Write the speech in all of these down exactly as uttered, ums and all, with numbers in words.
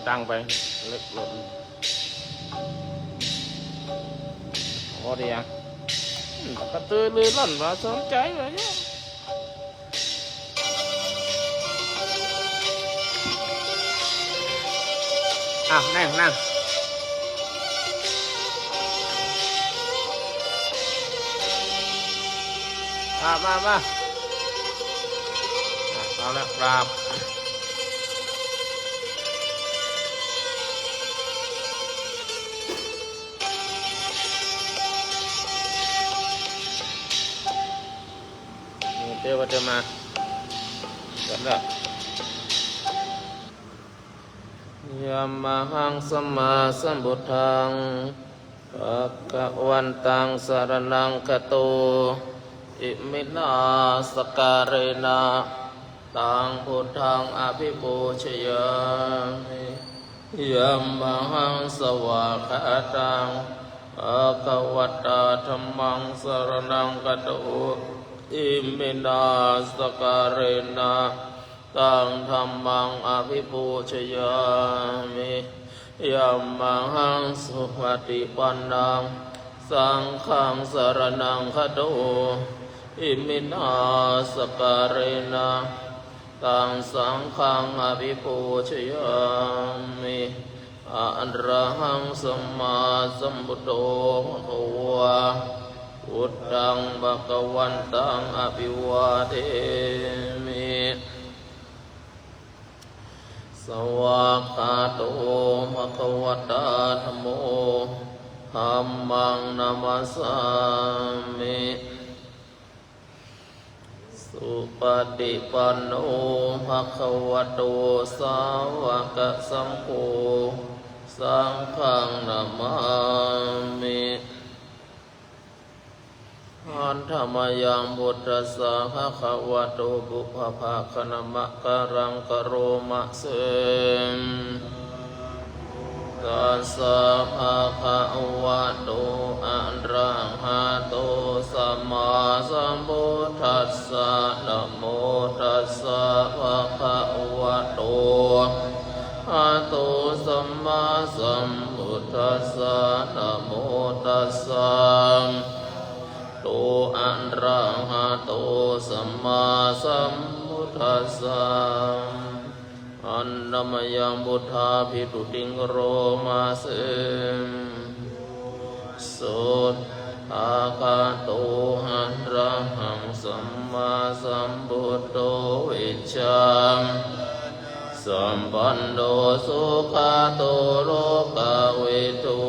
ตั้งไป เล็กลง โอ้เดีย อืม กระตือรือร้นว่าสนใจเลยเนี่ย อ่ะ นั่ง นั่ง มา มา มา อ่ะ เอาละ กราบ เดี๋ยวว่าจะมา กันละ Yamahaṃ sammāsambuddhaṃ bhagavantaṃ saraṇaṃ gato. Iminā sakkārena taṃ buddhaṃ abhipūjayāmi. Yamahaṃ svākkhātaṃ bhagavatā dhammaṃ saraṇaṃ gato. Iminā sakkārena taṃ dhammaṃ abhipūjayāmi. Yamahaṃ supaṭipannaṃ saṅghaṃ saraṇaṃ gato. Iminā sakkārena taṃ saṅghaṃ abhipūjayāmi. Arahaṃ sammāsambuddho bhagavā, buddhaṃ bhagavantaṃ abhivādemi. Svākkhāto bhagavatā dhammo, dhammaṃ namassāmi. Supaṭipanno bhagavato sāvakasaṅgho, saṅghaṃ namāmi. Handa mayaṃ buddhassa bhagavato pubbabhāganamakāraṃ karoma se. Tassa bhagavato arahato sammāsambuddhassa. Namo tassa bhagavato arahato sammāsambuddhassa. Namo tassa bhagavato arahato sammāsambuddhassa. Handa mayaṃ buddhābhistutiṃ karoma se. Suddhagato arahaṃ sammāsambuddho vijjā sampanno sugato lokavidū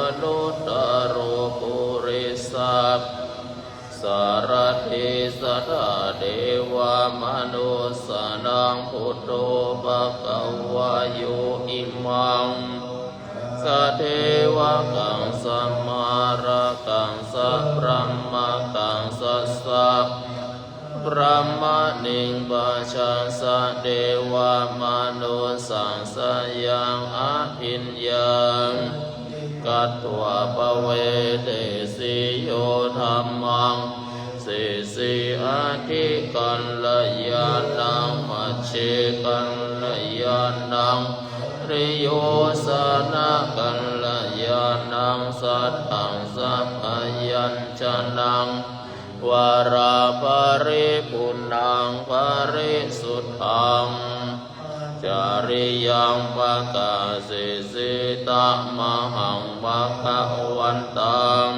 anuttaro purisadammasārathi satthā devamanussānaṃ buddho bhagavā. Yo imaṃ lokaṃ sadevakaṃ samārakaṃ sabrahmakaṃ sassa brāhmaṇiṃ pajaṃ sadevamanussānaṃ sayaṃ abhiññāya katvā pavedesi. Yo dhammaṃ desesi atthikalyāṇaṃ majjhekalyāṇaṃ pariyosānakalyāṇaṃ satthaṃ sabyañjanaṃ varaparipūrṇaṃ parisuddhaṃ ācariyaṃ pakāsesi. Tamahaṃ bhagavantaṃ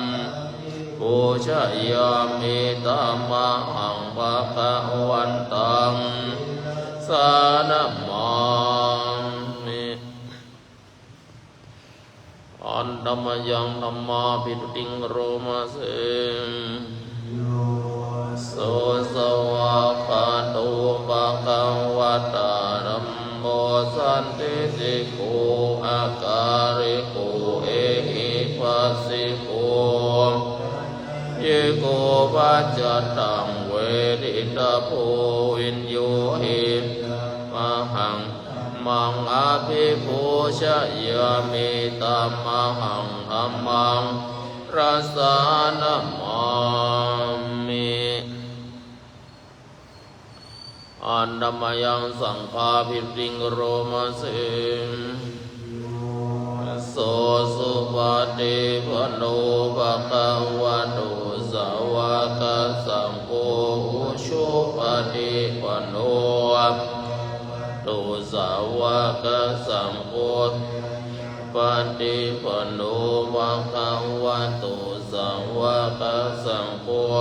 abhipūjayāmi. Tamahaṃ bhagavantaṃ sirasā namāmi. Handa mayaṃ dhammābhistutiṃ karoma se. Yo svākkhāto bhagavatā dhammo sandiṭṭhiko akāliko ehipassiko opanayiko paccattaṃ veditabbo viññūhīti. Tamahaṃ dhammaṃ abhipūjayāmi. Tamahaṃ dhammaṃ sirasā namāmi. Handa mayaṃ saṅghābhistutiṃ karoma se. supaṭipanno bhagavato sāvakasaṅgho, ujupaṭipanno bhagavato sāvakasaṅgho, paṭipanno bhagavato sāvakasaṅgho, sāmīcipaṭipanno bhagavato sāvakasaṅgho, āhuneyyo pāhuneyyo dakkhiyo añjalikaraṇīyo anuttaraṃ puññakkhettaṃ lokassāti. Tamaham buddhaṃ sāmīcipaṭipanno bhagavato sāvakasaṅgho, paṭipanno bhagavato sāvakasaṅgho,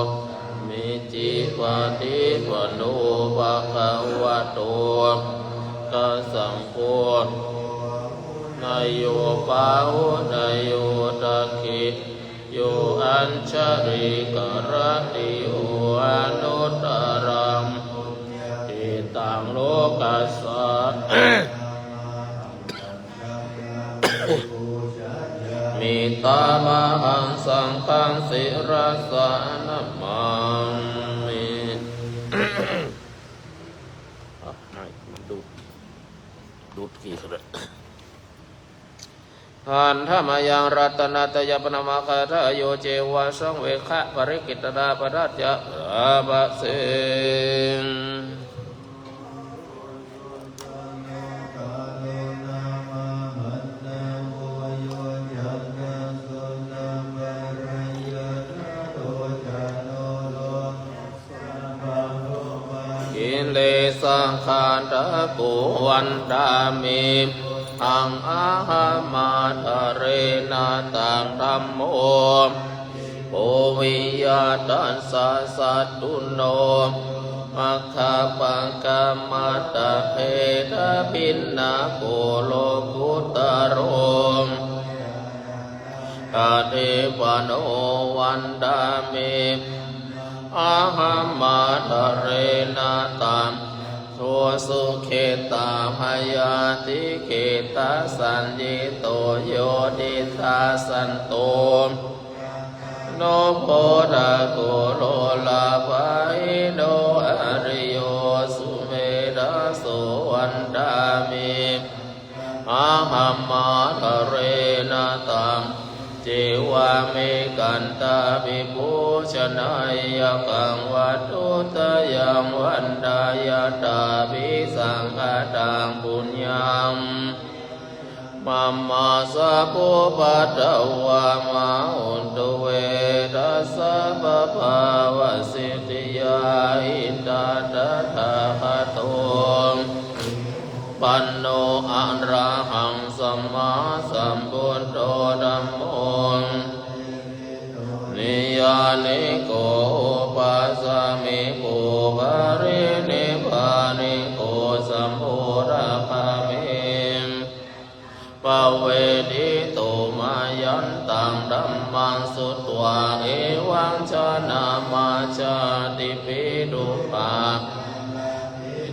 sāmīcipaṭipanno bhagavato sāvakasaṅgho, paṭipanno bhagavato sāvakasaṅgho, āhuneyyo pāhuneyyo dakkhiyo añjalikaraṇīyo anuttaraṃ puññakkhettaṃ lokassāti. Mittā mahaṃ saṅghaṃ sirasā namāmi. อ่ะ ไม่ มันดูด ดูดขี้เขาด้วย Handa mayaṃ ratanattayapanamakātayo ceva saṃvekkhaparikittanapadaccharābhase. Kilesakandhago vandāmi buddhaṃ ahaṃ ādarena taṃ. Dhammo dīpo viya tassa satthuno, maggappakkam atthapetaṃ bhikkhū lokuttaro, paṭipanno vandāmi ahaṃ ādarena taṃ. Ujucittaṃ bhayāticettaṃ saññito yo diṭṭhasanto, no bodhago lolapahīno ariyo sumedhaso vandāmi ahaṃ ādarena taṃ. Cevamekantā vibhūcanaṃ yakhaṃ vatthuttayaṃ vandāyatāpi saṅkhātaṃ puññaṃ mammāsapupphatvā ma uttave. Tassapāpāvasiddhiyā hitvā tathāgato panno arahaṃ sammāsambuddho dhammo niyyāniko upāsamiko parinibbāniko sambodhagāmī pavattito. Mayantaṃ dhammaṃ sutvā evaṃ jānāma jātipi dukkhā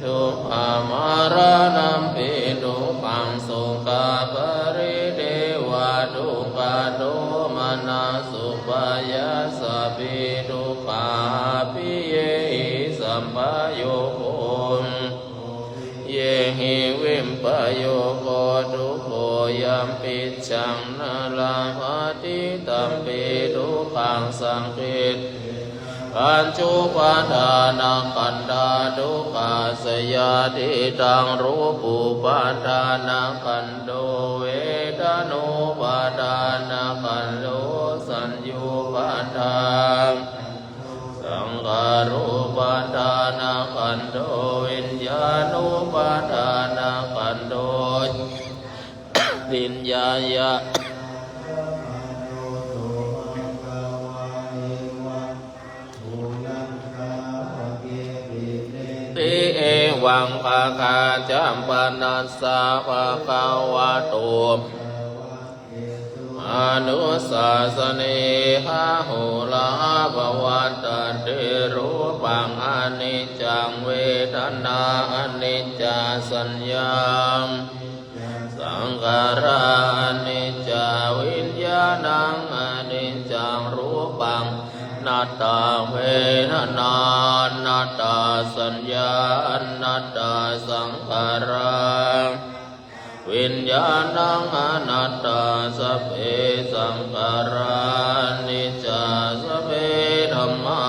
dukkhamaraṇampi dukkhaṃ sokaparidevadukkhadomanassupāyāsāpi dukkhā appiyehi sampayogo yehi vippayogo dukkho yampicchaṃ na labhati tampi dukkhaṃ saṅkhitti pañcupādānakkhandhā dukkhassa. Yadidaṃ rūpupādānakkhandho vedanupādānakkhandho saññupādānakkhandho saṅkhārupādānakkhandho viññāṇupādānakkhandho viññāya ti evaṃ bhagañca panassa bhagavato anusāsanīyā hula bhagavattati rūpaṃ aniccaṃ vedanā aniccā saññā saṅkhārā aniccā viññāṇaṃ aniccaṃ rūpaṃ anattā vedanā anattā saññā anattā saṅkhārā viññāṇaṃ anattā sabbe saṅkhārā aniccā sabbe dhammā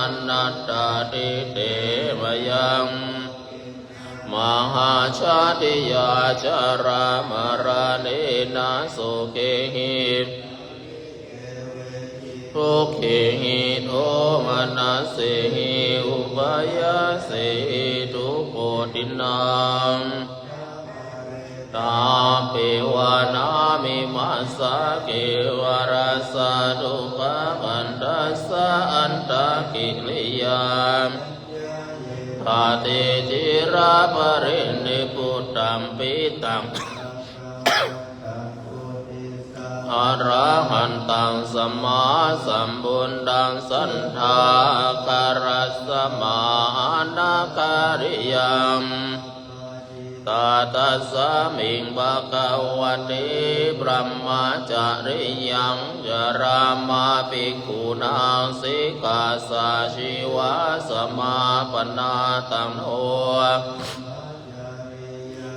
anattāti te mayaṃ ma mahājātiyā jarāmaraṇena sokehi dukhehi domanassehi upāyāsehi dukkhotiṇṇaṃ tappevāna mimassa kevalassa dukkhakandhassa antakiriyā. Ṭhāti ciraparinibbutampi taṃ arahantaṃ sammāsambuddhaṃ saddhākārassa mahānakāriyaṃ. Tasmiṃ bhagavati brahmacariyaṃ carāma bhikkhūnaṃ sikkhāsājīvasamāpannā. Taṃ no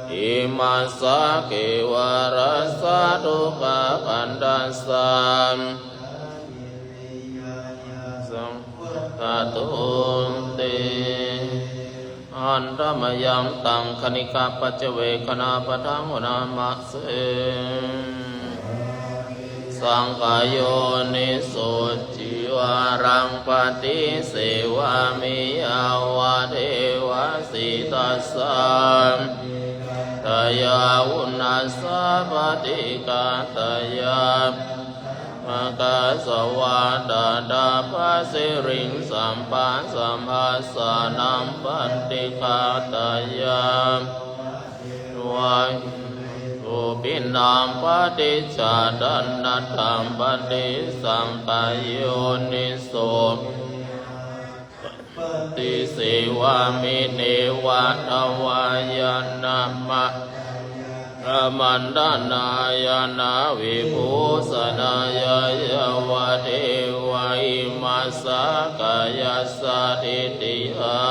imassa kevalassa dukkhakandhassa saṃ dato te. Handa mayaṃ taṃ khaṇikapaccavekkhaṇapāṭhaṃ bhaṇāma se. Saṅkhāyoniso cīvaraṃ paṭisevāmi yāvadeva sītassa paṭighātāya uṇhassa paṭighātāya makasavātātapasiriṃsapasamphassānaṃ paṭighātāya vāyasūpinaṃ paṭicchādanatthaṃ paṭisaṅkhāyoniso paṭisevāmi neva davāya na madāya na maṇḍanāya na vibhūsanāya yāvadeva imassa kāyassa ṭhitiyā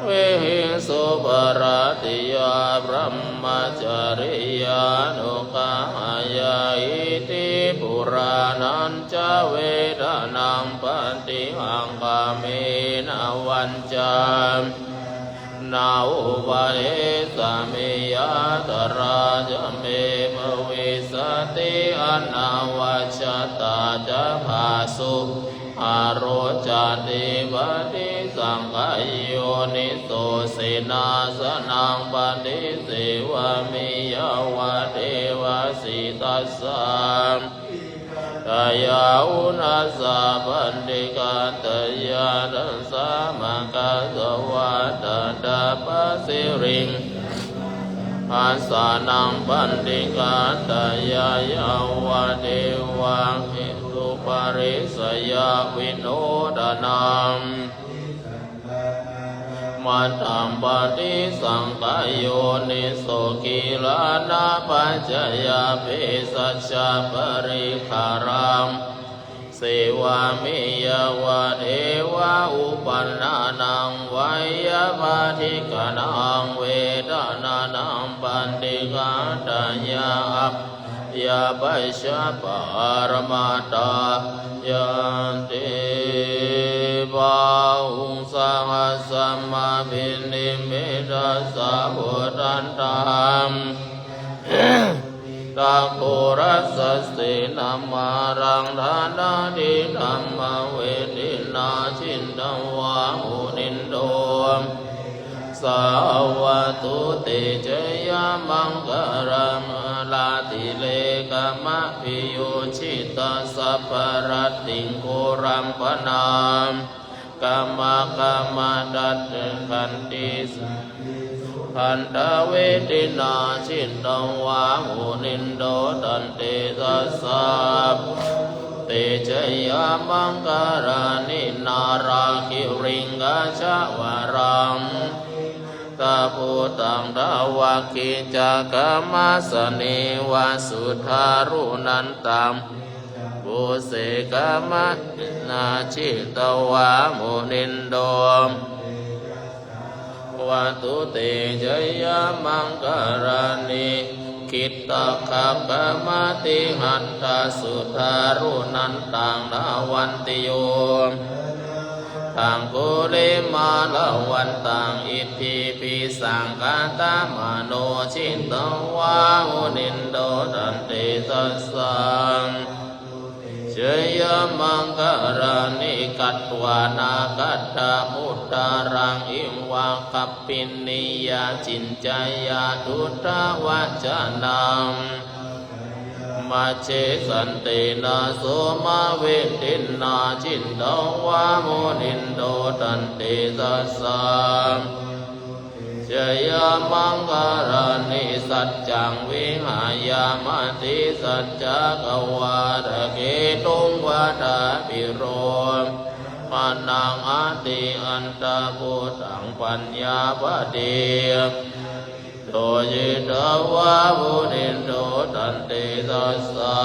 vihiṃsūparatiyā brahmacariyānuggahāya. Iti purāṇañca vedanaṃ paṭihaṅkhāmi navañca na uppādessāmi yātrā ca me bhavissati anavajjatā ca phāsu aro cāti. Paṭisaṅkhāyoniso senāsanaṃ paṭisevāmi yāvadeva sītassa paṭighātāya uṇhassa paṭighātāya tasamakasavātātapasiriṃsapasamphassānaṃ paṭighātāya yāvadeva hetuparissayavinodanaṃ. Matthaṃ paṭisaṅkhāyoniso gilānapaccayabhesajjaparikkhāraṃ sevāmi yāvadeva uppannānaṃ veyyābādhikānaṃ vedanānaṃ paṭighātāya abyāpajjhaparamatāyāti. Bāhuṃ sahassamabhinimmitasāvudhantaṃ dakkhiṇaggurasasenamāraṃ dānādidhammavidhinā jitavā munindo tejasā bhavatu te jayamaṅgalāni. Mārātirekamabhiyujjhitasabbarattiṃ ghorampanāḷavakamakkhamathaddhayakkhaṃ atimattabhūtaṃ khantīsudantavidhinā jitavā munindo tantejasā bhavatu te jayamaṅgalāni. Nāḷāgiriṃ gajavaraṃ atimattabhūtaṃ dāvaggicakkamasanīva sudāruṇantaṃ iddhībhisaṅkhatamano jitavā munindo tantejasā bhavatu te jayamaṅgalāni. Khiḍḍāgabbhamatikkhantasudantaruṇantaṃ dhāvantiyo aṅgulimālavantaṃ iddhībhisaṅkhatamano jitavā munindo tantejasā jayamaṅgalāni. Katvāna kaṭṭhamudaraṃ iva gabbhinīyā ciñcāya duṭṭhavacanaṃ majjhe santena somavidhinā jitavā munindo tantejasā jayamaṅgalāni. Saccaṃ vihāya matisaccakavādaketuṃ vadābhiropitamanaṃ atiandhabhūtaṃ paññāpadī to jitavā munindo tantejasā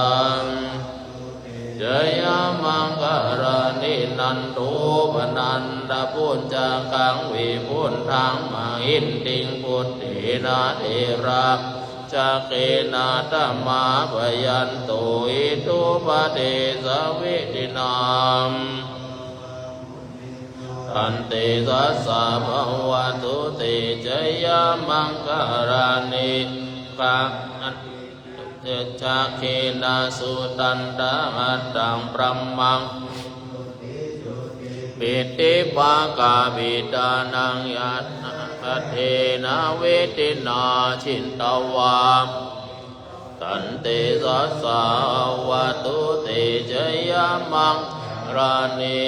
jayamaṅgalāni. Nandopanandabhujagaṃ vibudhaṃ mahiddhiṃ puttena therabhujagena damāpayanto iddhūpadesavidhinā tantejasā bhavatu te jayamaṅgalāni. Khagena sudaṭṭhahatthaṃ brahmaṃ piṭṭhibhāgabhidhānaṃ ñāṇāgadena vidhinā jitavā tantejasā bhavatu te jayamaṅgalāni.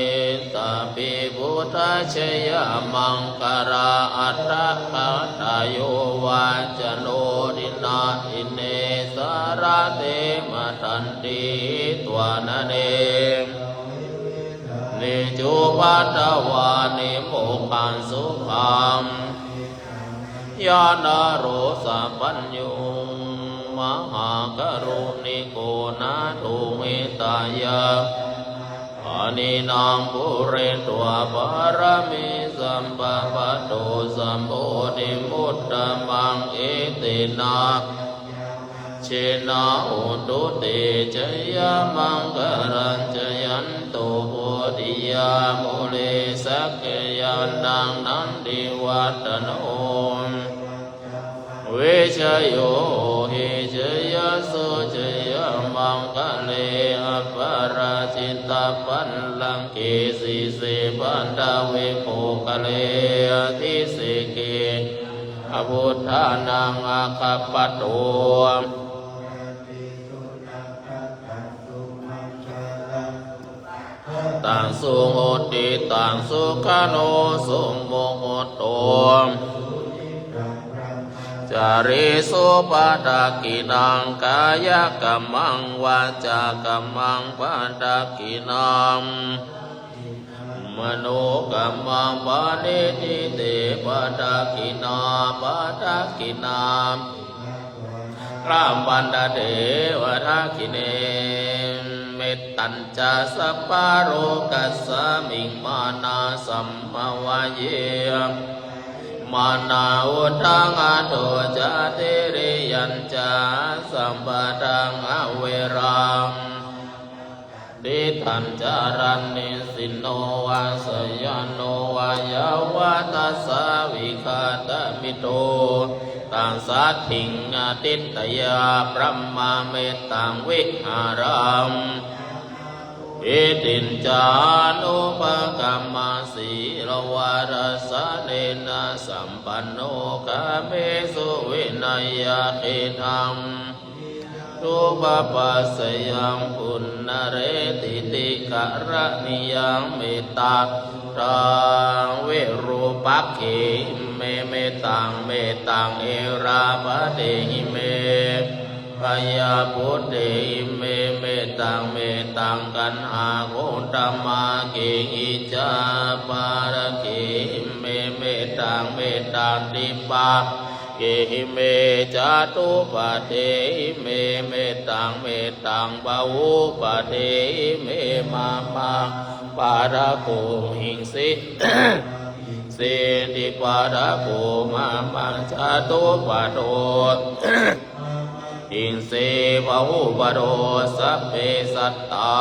Sabbe buddhajayamaṅgalaaṭṭhagāthā yo vācano dinadine sarate matandī hitvānanekavividhāni cupaddavāni mokkhaṃ sukhaṃ adhigameyya naro sapañño. Mahākāruṇiko nātho hitāya sabbapāṇinaṃ pūretvā pāramī sabbā patto sambodhimuttamaṃ etena saccavajjena hotu te jayamaṅgalaṃ. Jayanto bodhiyā mūle sakyānaṃ nandivaḍḍhano evaṃ tvaṃ vijayo hohi jayassu jayamaṅgale aparājitapallaṅke sīse paṭhavipokkhare abhiseke buddhānaṃ aggappatto taṃ suhuṭṭhitaṃ sukhaṇo sumuhutto cāresu padakkhiṇaṃ kāyakammaṃ vācākammaṃ padakkhiṇaṃ manokammaṃ paṇidhī te padakkhiṇā padakkhiṇā labhantatthe padakkhiṇe. Mettañca sabbalokasmiṃ mānasaṃ avadhimānā uddhaṃ adho ca tiriyañca asambādhaṃ averaṃ tiṭṭhaṃ caraṃ nisinno vā sayāno vā yāvatassa vigatamiddho taṃ saddhiṃ adhiṭṭheyya brahmametaṃ vihāraṃ āmanto itthiñcānupagamma sīlavā dassanena sampanno kāmesu vineyya gedhaṃ dūpappassayam punaretīti karaṇīyaṃ. Mettāsuttaṃ virūpakkhehi me mettaṃ mettaṃ erāpathehi me abyāputthehi me mettaṃ mettaṃ kaṇhāgotamakkehi ca pāraggehi me mettaṃ mettaṃ dippā kehi me catupaddhehi me mettaṃ mettaṃ bahūpaddhehi me mamaṃ pādakohiṃsi hiṃseti pādako mamaṃ catupaddo hiṃsi bahūpaddo. Sabbe sattā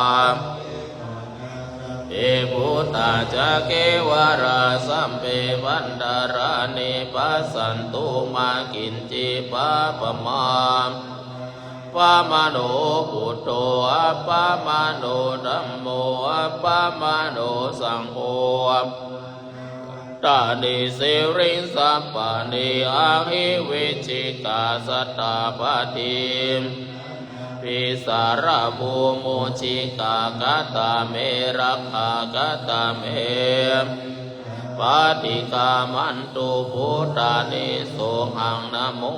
Te bhūtā ca kevalā sabbe bhaṇḍarāni passantu mā kiñci pāpamā. Pamāṇo buddho, appamāṇo dhammo, appamāṇo saṅgho. Tāni siriṃ sabbāni ahi vicchikā satapadī. Pisārapu mūsikā, katā me rakkhā, katā me paṭikkamantu bhūtāni. Sohaṃ namo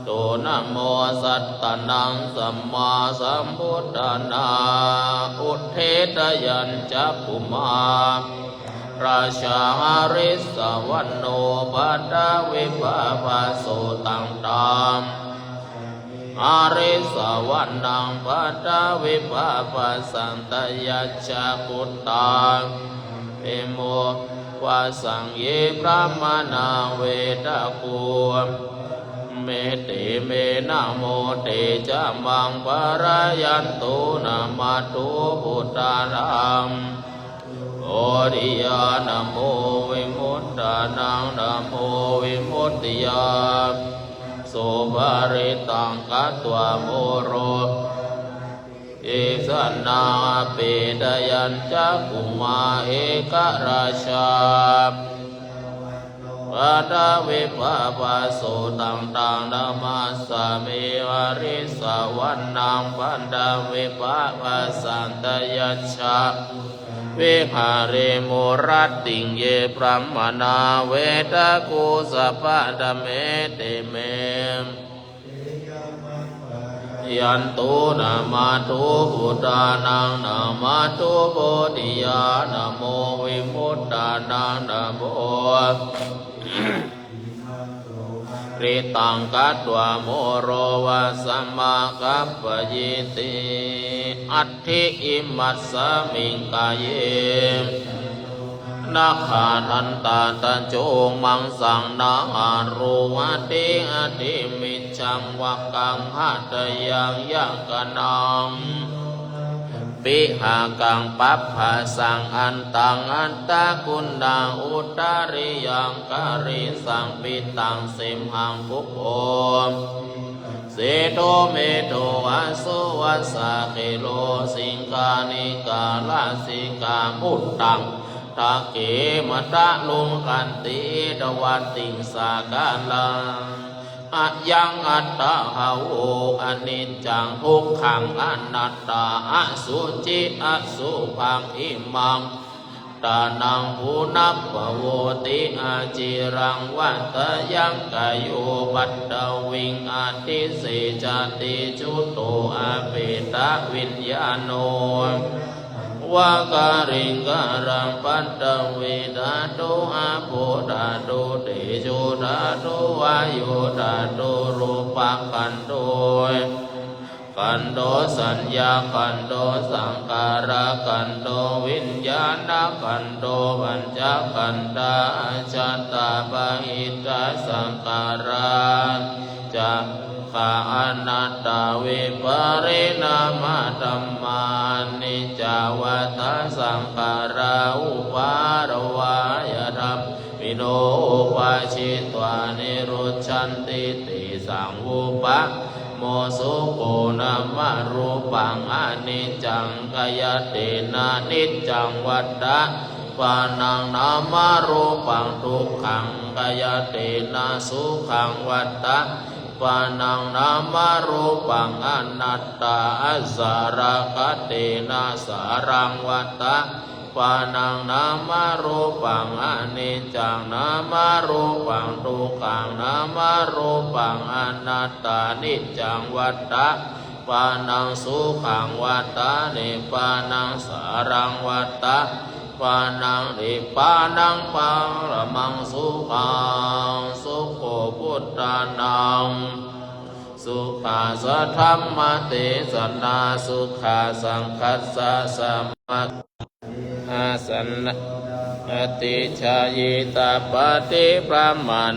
to namo sattannaṃ sammāsambuddhānaṃ. Udetayañcakkhumā rājā harissavaṇṇo paṭhavippabhāso taṃ taṃ harissavaṇṇaṃ paṭhavippabhāsantayajja guttā vimovasaṃ ye brāhmaṇā vedagu me te me namo te ca maṃ pālayantu. Namatthu buddhānaṃ bodhiyā namo vimuttānaṃ namo vimuttiyā. Suparittaṃ katvā moro desanaṃ apetayañcakkhumā ekarājā paṭhavippabhāso taṃ taṃ namassāmi harissavaṇṇaṃ paṭhavippabhāsantayajja vihāre mūlattiṃ ye brāhmaṇā vedagu sabbadhamme te me yantu. Namatthu buddhānaṃ namatthu bodhiyā namo vimuttānaṃ namo rittaṃ katvā moro vāsamakappayīti. Atthi imasmiṃ kāye nakkhattañca cummaṃ saṇhāro ati ati micchaṃ vakkaṃ hadayaṃ yakkhaṇaṃ pihakaṃ pabbasaṃ antaṃ attakuṇaṃ udariyaṃ karīsaṃ pittaṃ simhaṃ kubbo sedo medo aso vasagero siṅghāṇikā lasikamuttantakkhe mataluṅganti dvattiṃ sāgaraṃ. Ayaṃ atthāvo aniccaṃ dukkhaṃ anattā asuci asubhaṃ imaṃ ṭhānaṃ punappavoti aciraṃ vata yaṃ kāyo paṭhaviṃ adhisessati chuddho apetaviññāṇo vā kaliṅgaraṃ. Paṭhavī dhātu āpo dhātu tejo dhātu vāyo dhātu rūpakkhandho khandho saññākkhandho saṅkhārakkhandho viññāṇakkhandho pañcakkhandhā ajjhattabahiddhā saṅkhārā ca dukkha anattā vipariṇāmadhammā aniccā vata saṅkhārā uppādavayadhammino uppajjitvā nirujjhanti tesaṃ vūpasamo sukho. Nāmarūpaṃ aniccaṃ khayattena niccaṃ vata pāṇaṃ nāmarūpaṃ dukkhaṃ khayattena sukhaṃ vata pāṇaṃ nāmarūpaṃ anattā asarakkhattena saraṃ vata pāṇaṃ nāmarūpaṃ aniccaṃ nāmarūpaṃ dukkhaṃ nāmarūpaṃ anattā niccaṃ vata pāṇaṃ sukhaṃ vata nibbānaṃ saraṃ vata pāṇaṃ nibbānaṃ paramaṃ sukhaṃ. Sukho buddhānaṃ sukhā sadhammadesanā sukhā saṅghassa samaggā asana aticāyitabbati brāhmaṇa